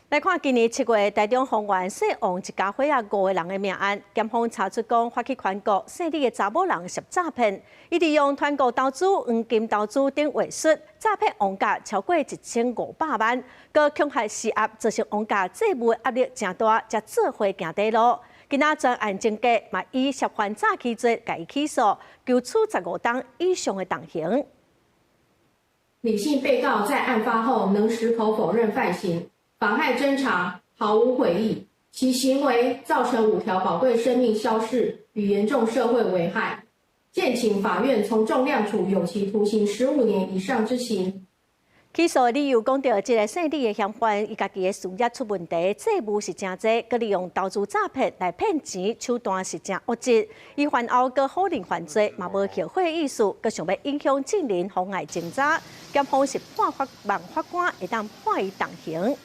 來看今年7月，台中豐原姓王一家伙仔五個人的命案，檢方查出講發起團購姓李的查某人涉詐騙，伊利用團購投資、黃金投資等話術，詐騙王家超過1500萬，閣恐嚇施壓，造成王家債務壓力誠大，才做伙行短路。今仔專案偵結嘛以涉犯詐欺罪共伊起訴，求處15冬以上的重刑。李姓被告在案發後能矢口否認犯行，妨害偵查，毫無悔意，其行為造成五條寶貴生命消逝與嚴重社會危害，建請法院從重量處有期徒刑15年以上之刑。起訴的理由講著，這个姓李的嫌犯，伊家己的事業出問題，債務是誠濟，閣利用投資詐騙來騙錢，手段是誠惡質。伊犯後閣否認犯罪，嘛無後悔意思，閣想欲影響證人妨礙偵查，檢方是判法望法官會當判伊重刑。